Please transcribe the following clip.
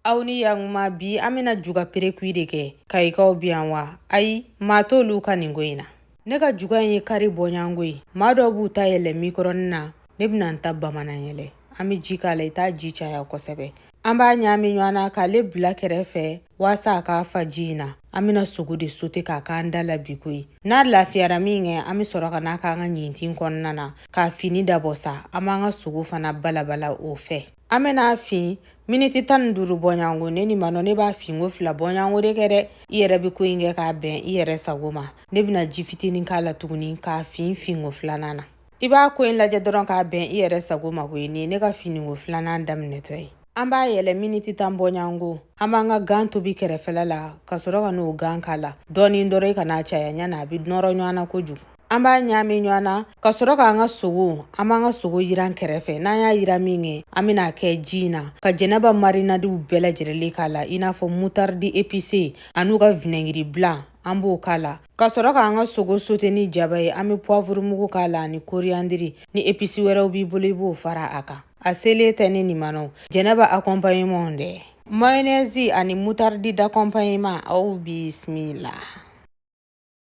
Aw ni yakuma, bi an bɛna juga précuit de kɛ. Kayikaw bi yan wa? Ayi, maa t'olu ka nin ko in na. Ne ka juga in ye kari bɔɲango ye. Maa dɔw b'u ta yɛlɛ mikɔrɔni na, ne bɛna n ta bamanan yɛlɛ. An bɛ ji k'a la, i t'a ji caya kosɛbɛ. An b'a ɲaami ɲɔgɔn na k'ale bila kɛrɛfɛ waasa a k'a fa ji in na. An bɛna sogo de sauté k'a k'an da la bi koyi. N'a lafiyara min kɛ, an bɛ sɔrɔ ka n'a k'an ka ɲintin kɔnɔna na k'a fini dabɔ sa. An b'an ka sogo fana balabala o fɛ. An bɛna fin miniti 15 bɔɲango. Ne ni manɔ, ne b'a finko fila bɔɲango de kɛ dɛ. I yɛrɛ bɛ ko in kɛ k'a bɛn i yɛrɛ sago ma. Ne bɛna ji fitinin k'a la tuguni k'a fin finko filanan na. I b'a ko in lajɛ dɔrɔn k'a bɛn i yɛrɛ sago ma koyi. Nin ye ne ka finiko filanan daminɛtɔ ye. An b'a yɛlɛ miniti 10 bɔɲango. An b'an ka gan tobi kɛrɛfɛla la ka sɔrɔ ka n'o gan k'a la dɔɔni dɔrɔn. I kana caya, ɲana a bɛ nɔrɔ ɲɔgɔn na kojugu. An b'a ɲaami ɲɔgɔn na ka sɔrɔ k'an ka sogo, an b'an ka sogo yiran kɛrɛfɛ. N'an y'a yiran min kɛ, an bɛna kɛ ji in na ka Jɛnɛba marinadiw bɛɛ lajɛlen k'a la, i n'a fɔ moutarde épicée an'u ka vinaigre blanc, an b'o k'a la ka sɔrɔ k'an ka sogo sauté ni jaba ye. An bɛ poivre mugu k'a la ani coriandre. Ni épice wɛrɛw b'i bolo, i b'o fara a kan. A selen tɛ ne nin ma nɔ. Jɛnɛba accompagnement dɛ, mayonnaise ani moutarde d'accompagnement. Aw bisimila.